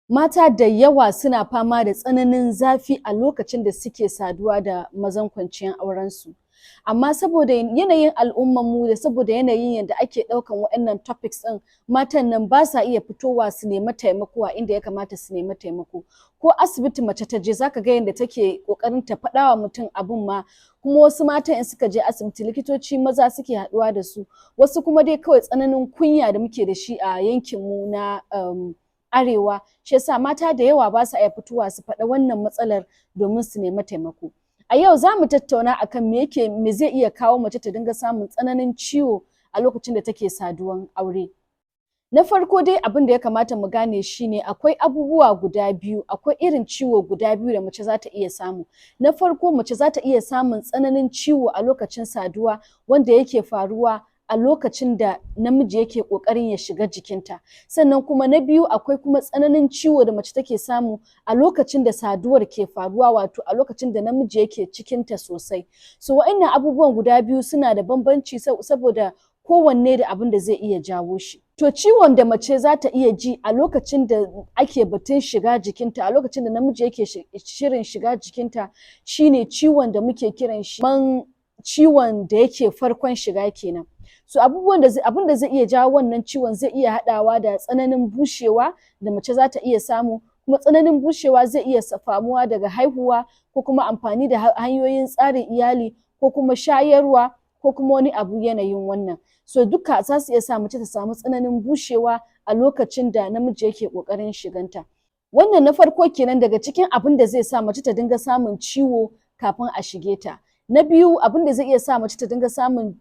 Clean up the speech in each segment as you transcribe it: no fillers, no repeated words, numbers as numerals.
Mata da yawa suna fama da tsananin zafi a lokacin da suke saduwa da mazan kwanciyar aurensu. Amma saboda yanayin al'ummarmu da saboda yanayin yadda ake ɗaukan waɗannan topics ɗin, matan nan ba sa iya fitowa su nemi taimako a inda ya kamata su nemi taimako. Ko asibiti mace ta je, zaka ga yadda take ƙoƙarin ta faɗa wa mutum abun ma. Kuma wasu matan in suka je asibiti, likitoci maza suke haɗuwa da su, wasu kuma dai kawai tsananin kunya da muke da shi a yankinmu na arewa, shi yasa mata da yawa ba sa iya fitowa su faɗa wannan matsalar domin su nemi taimako. A yau za mu tattauna akan me yake, me zai iya kawo mace ta dinga samun tsananin ciwo a lokacin da take saduwan aure. Na farko dai, abin da ya kamata mu gane shine akwai abubuwa guda biyu, akwai irin ciwo guda biyu da mace za ta iya samu. Na farko, mace za ta iya samun tsananin ciwo a lokacin saduwa wanda yake faruwa a lokacin da namiji yake ƙoƙarin ya shiga jikinta. Sannan kuma na biyu, akwai kuma tsananin ciwo da mace take samu a lokacin da saduwar ke faruwa, wato a lokacin da namiji yake cikinta sosai. So wa'innan abubuwan guda biyu suna da bambanci, saboda kowanne da abin da zai iya jawo shi. To, ciwon da mace za ta iya ji a lokacin da ake batun shiga jikinta, a lokacin da namiji yake shirin shiga jikinta, shine ciwon da muke kiran shi man ciwon da yake farkon shiga kenan. So abubuwan da abin da zai iya jawo wannan ciwon zai iya haɗawa da tsananin bushewa da mace za ta iya samu, kuma tsananin bushewa zai iya famuwa daga haihuwa, ko kuma amfani da hanyoyin tsarin iyali, ko kuma shayarwa, ko kuma wani abu yanayin wannan. So duka za su iya sa mace ta samu tsananin bushewa a lokacin da namiji yake ƙoƙarin shiganta. Wannan na farko kenan daga cikin abin da zai sa mace ta dinga samun ciwo kafin a shige ta. Na biyu, abin da zai iya sa mace ta dinga samun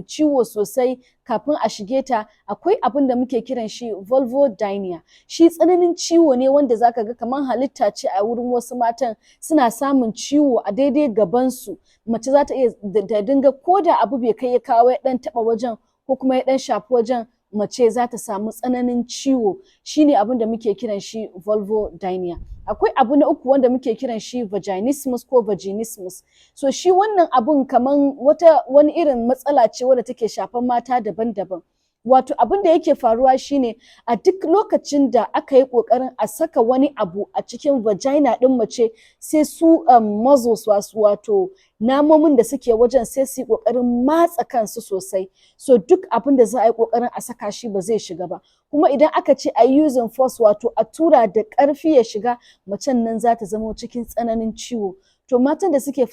ciwo sosai kafin a shige ta, akwai abin da muke kiran shi vulvodynia. Shi tsananin ciwo ne wanda zaka ga kamar halitta ce a wurin wasu matan, suna samun ciwo a daidai gabansu. Mace za ta iya ta dinga, ko da abu bai kai ya kawo, ya ɗan taɓa wajen ko kuma ya ɗan shafi wajen, mace za ta samu tsananin ciwo. Shine abin da muke kiran shi vulvodynia. Akwai abu na uku wanda muke kiran shi vaginismus ko vaginismus. So shi wannan abun kaman wata wani irin matsala ce wadda take shafan mata daban-daban. Wato abin da yake faruwa shine, a duk lokacin da aka yi ƙoƙarin a saka wani abu a cikin vagina ɗin mace, sai su muscles, wato namomin da suke wajen, sai su yi ƙoƙarin matsa kansu sosai. So duk abin da za a yi ƙoƙarin a saka shi, ba zai shiga ba. Kuma idan aka ce a yi using force, wato a tura da ƙarfi ya shiga, macen nan za ta zamo cikin tsananin ciwo. To, matan da suke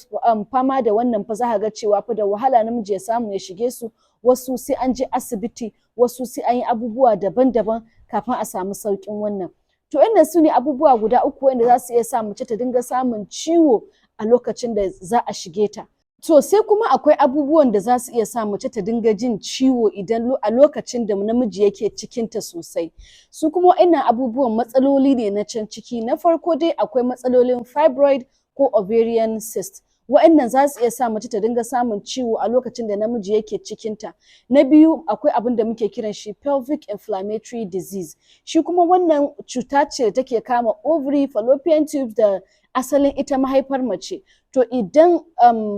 fama da wannan fa, za ka ga cewa fa da wahala namiji ya samu ya shige su. Wasu sai an je asibiti, wasu sai an yi abubuwa daban-daban kafin a samu sauƙin wannan. To, wannan su ne abubuwa guda uku wanda za su iya sa mace ta dinga samun ciwo a lokacin da za a shige ta. To, sai kuma akwai abubuwan da za su iya sa mace ta dinga jin ciwo idan a lokacin da namiji yake cikinta sosai. Su kuma wa'innan abubuwan matsaloli ne na can ciki. Na farko dai, akwai matsalolin fibroid ko ovarian cyst. Wa'innan za su iya sa mace ta dinga samun ciwo a lokacin da namiji yake cikinta. Na biyu, akwai abin da muke kiran shi pelvic inflammatory disease. Shi kuma wannan cuta ce da take kama ovary, fallopian tubes da asalin ita mahaifar mace. To, idan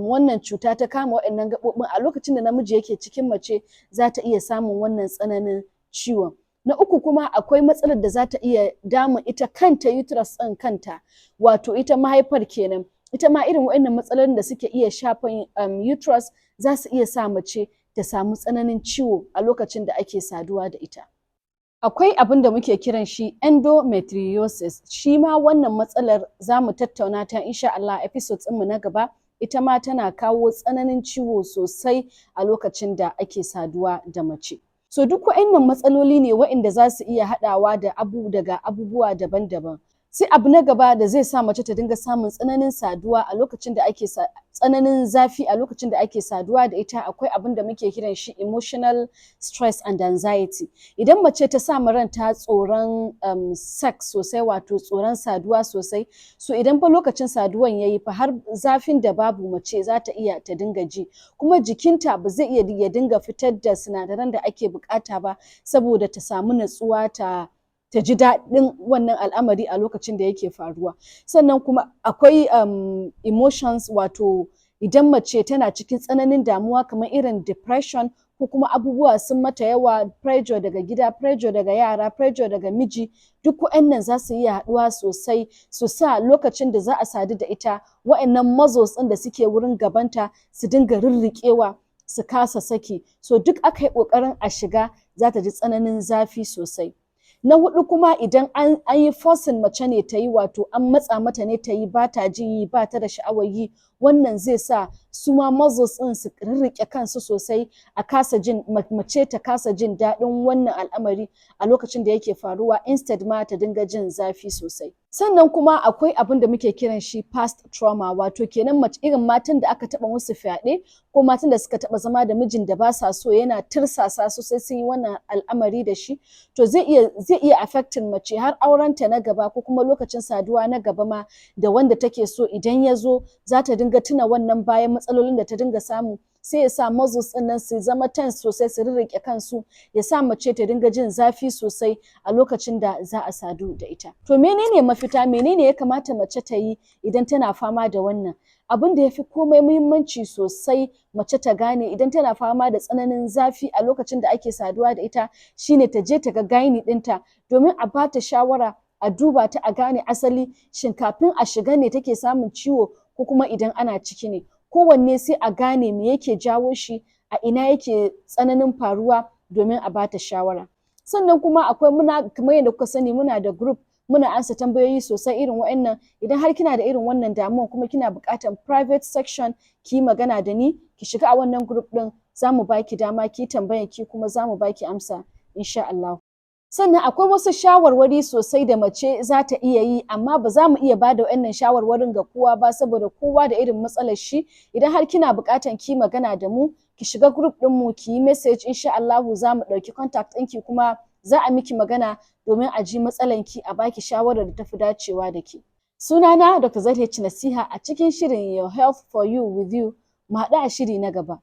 wannan cuta ta kama waɗannan gaɓoɓin a lokacin da namiji yake cikin mace, za ta iya samun wannan tsananin ciwon. Na uku kuma, akwai matsalar da za ta iya damun ita kanta uterus ɗin kanta, wato ita mahaifar kenan. Ita ma irin waɗannan matsalolin da suke iya shafan uterus za su iya sa mace ta samu tsananin ciwo a lokacin da ake saduwa da ita. Akwai abin da muke kiran shi endometriosis. Shi ma wannan matsalar za mu tattauna ta insha Allah episodes ɗinmu na gaba. Ita ma tana kawo tsananin ciwo sosai a lokacin da ake saduwa da mace. So duk waɗannan matsaloli ne waɗanda za su iya haɗawa da abu daga abubuwa daban-daban. Sai abu na gaba da zai sa mace ta dinga samun tsananin saduwa a lokacin da ake tsananin zafi a lokacin da ake saduwa da ita, akwai abin da muke kiran shi emotional stress and anxiety. Idan mace ta sa ma ranta tsoron sex sosai, wato tsoron saduwa sosai, so idan fa lokacin saduwan yayi fa, har zafin da babu mace za ta iya ta dinga ji, kuma jikinta ba zai iya ya dinga fitar da sinadaran da ake buƙata ba saboda ta samu natsuwa, ta ji daɗin wannan al'amari a lokacin da yake faruwa. Sannan kuma akwai emotions, wato idan mace tana cikin tsananin damuwa kamar irin depression ko Ko kuma abubuwa sun mata yawa, pressure daga gida, pressure daga yara, pressure daga miji, duk wa'annan za su iya haɗuwa sosai su sa lokacin da za a sadu da ita, wa'annan muscles ɗin da suke wurin gabanta su dinga rirriƙewa, su kasa saki. So duk aka yi ƙoƙarin a shiga, za ta ji tsananin zafi sosai. Na huɗu kuma, idan an yi forcing mace ne ta yi, wato an matsa mata ne ta yi, ba ta jin yi, ba ta da sha'awar yi, wannan zai sa su ma muscles ɗin su rirriƙe kansu sosai, a kasa jin, mace ta kasa jin daɗin wannan al'amari a lokacin da yake faruwa, instead ma ta dinga jin zafi sosai. Sannan kuma akwai abin da muke kiran shi past trauma, wato kenan mace, irin matan da aka taɓa musu fyaɗe, ko matan da suka taɓa zama da mijin da ba sa so, yana tirsasa su sai sun yi wannan al'amari da shi, to zai iya affecting mace har aurenta na gaba, ko kuma lokacin saduwa na gaba ma da wanda take so, idan ya zo za ta dinga tuna wannan bayan matsalolin da ta dinga samu, sai ya sa muscles ɗin nan su zama tense sosai, su rirriƙe kansu, ya sa mace ta dinga jin zafi sosai a lokacin da za a sadu da ita. To menene mafita? Menene ya kamata mace ta yi idan tana fama da wannan? Abin da ya fi komai muhimmanci sosai mace ta gane idan tana fama da tsananin zafi a lokacin da ake saduwa da ita shine ta je ta ga gynae ɗinta domin a bata shawara, a duba ta, a gane asali shin kafin a shiga ne take samun ciwo ko kuma idan ana ciki ne. Kowanne sai a gane me yake jawo shi, a ina yake tsananin faruwa, domin a bata shawara. Sannan kuma akwai, muna, kamar yadda kuka sani, muna da group, muna ansa tambayoyi sosai irin wa'annan. Idan har kina da irin wannan damuwan kuma kina buƙatar private section ki yi magana da ni, ki shiga a wannan group ɗin, za mu baki dama ki tambayar ki, kuma za mu baki amsa insha Allah. Sannan akwai wasu shawarwari sosai da mace za ta iya yi, amma ba za mu iya ba da wa'annan shawarwarin ga kowa ba saboda kowa da irin matsalar shi. Idan har kina buƙatar ki magana da mu, ki shiga group ɗinmu, ki yi message, insha Allahu za mu ɗauki contact ɗinki, kuma za a miki magana domin a ji matsalanki, a baki shawarar da tafi dacewa da ke. Sunana Dr. Zahra Nasiha a cikin shirin Your Health for You with You. Mu haɗu a shiri na gaba.